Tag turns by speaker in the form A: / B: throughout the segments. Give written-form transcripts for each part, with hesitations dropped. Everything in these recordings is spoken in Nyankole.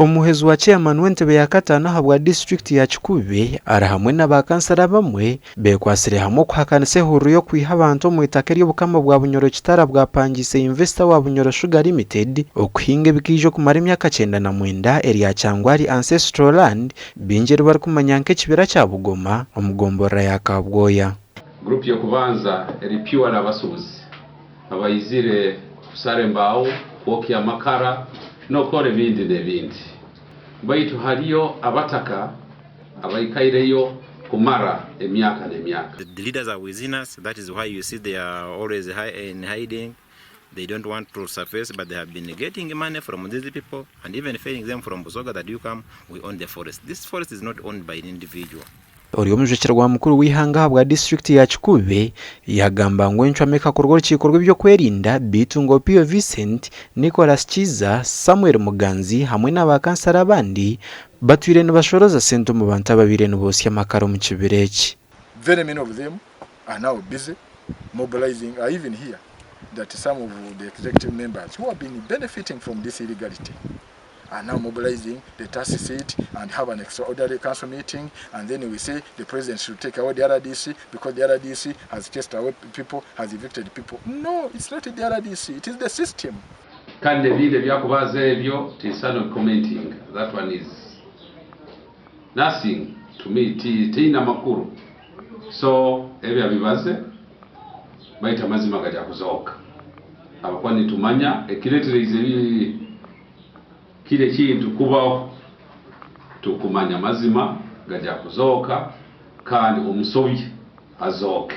A: Omuhwezi wa Chairman w'entebe ya kataano ahabwa disiturikiti ya Kikuube ari hamwe na ba kansara abamwe bekwatsire hamwe okuhakanisa ehururu y'okwiha abantu omu itaka ery'obukama bwa Bunyoro Kitara bwapangiise Investor wa Bunyoro Sugar Limited okuhinga ebikaija okumara emyaka 99 erya Kyangwali Ancestral Land baingi eri barikumanya nk'ekibira kya Bugoma omu gomborora ya Kabwoya.
B: Group y'okubanza eri purely abasubuzi abaizire kusara embaaho, kwokya amakara n'okukora ebindi n'ebindi. Baitu hariyo abataka abaikaireyo kumara emyaka n'emyaka.
C: The leaders are within us, that is why you see they are always in hiding, they don't want to surface but they have been getting money from these people and even failing them from Busoga that you come, we own the forest. This forest is not owned by an individual.
A: Ori omujwekyerwa mukuru w'eihanga ahabwa disiturikiti ya Kikuube yagamba ngu encwamu ekakorwa orukiiko rw'ebyokwerinda beitu ngu Opio Vincent, Nicholas Kiiza, Samuel Muganzi hamwe na ba kansara abandi batwire nibashoroza sente omu bantu ababaire nibotsya amakara omu kibira eki.
D: Very many of them are now busy mobilizing, I even hear that some of the executive members who have been benefiting from this illegality are now mobilizing, let us sit and have an extraordinary council meeting and then we say the president should take away the RDC because the RDC has chased away people, has evicted people. No, it's not the RDC, it is the system.
B: Kandi ebindi ebyakubaza ebyo tinsana commenting that one is nothing to me tiina makuru so ebyo abibaze baitu amazima gajya kuzooka ahabw'okuba nitumanya ekiretereize Kiri ekintu kubaho, tukumanya amazima gajya kuzooka kandi omusobya azooke.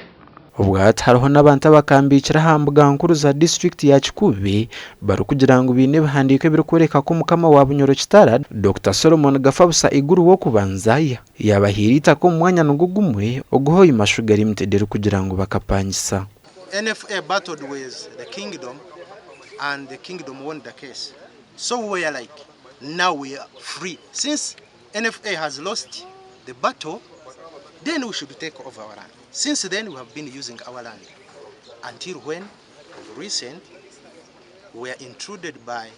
A: Obwahati hariho n'abantu abakambiikire aha mbuga nkuru za disiturikiti ya Kikuube barikugira ngu baine ebihandiiko ebirikworeka ku Mukama wa Bunyoro Kitara, Dokita Solomon Gafabusa Iguru w'okubanza yaabahaire eitaka omu mwanya nigwo gumwe ogu Hoima Sugar Limited erikugira ngu bakapangisa.
E: NFA battled with the kingdom and the kingdom won the case. So we were like, now we are free. Since NFA has lost the battle, then we should take over our land. Since then, we have been using our land until when, of recent, we were intruded by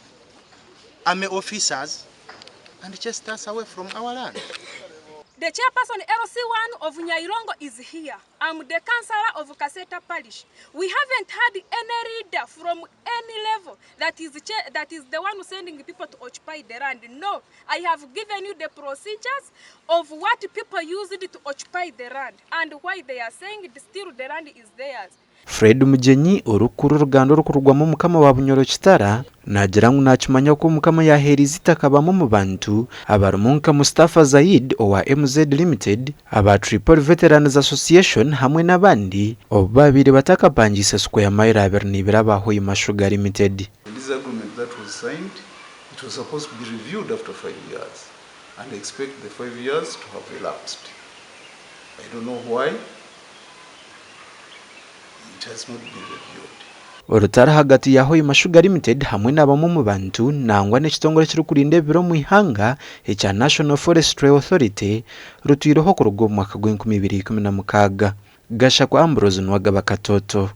E: army officers and chased us away from our land.
F: The chairperson LC1 of Nyairongo is here. I'm the councillor of Kaseta Parish. We haven't had any leader from any level that is, that is the one sending people to occupy the land. No, I have given you the procedures of what people used to occupy the land and why they are saying still the land is theirs.
A: Fred Mugyenyi orikukura oruganda orukurugwamu Omukama wa Bunyoro Kitara naagira ngu naakimanya ku Omukama yaaheereize eitaka bamwe omu bantu abarimu nka Mustafa Zaid owa MZ Limited, aba Tripoli Veterans Association hamwe n'abandi obu baabaire batakapangiise square mile 22 aba Hoima Sugar Limited.
G: This agreement that was signed, it was supposed to be reviewed after 5 years and I expect the 5 years to have elapsed. I don't know why it has not been reviewed.
A: Orutaro ahagati ya Hoima Sugar Limited hamwe na bamwe omu bantu nangwa n'ekitongore ekirikurinda ebibira omu ihanga ekya National Forestry Authority rutwireho kuruga omu mwaka gw'enkumi ibiri ikumi na mukaaga. Gashakwa Ambrose Nuwagaba Katoto.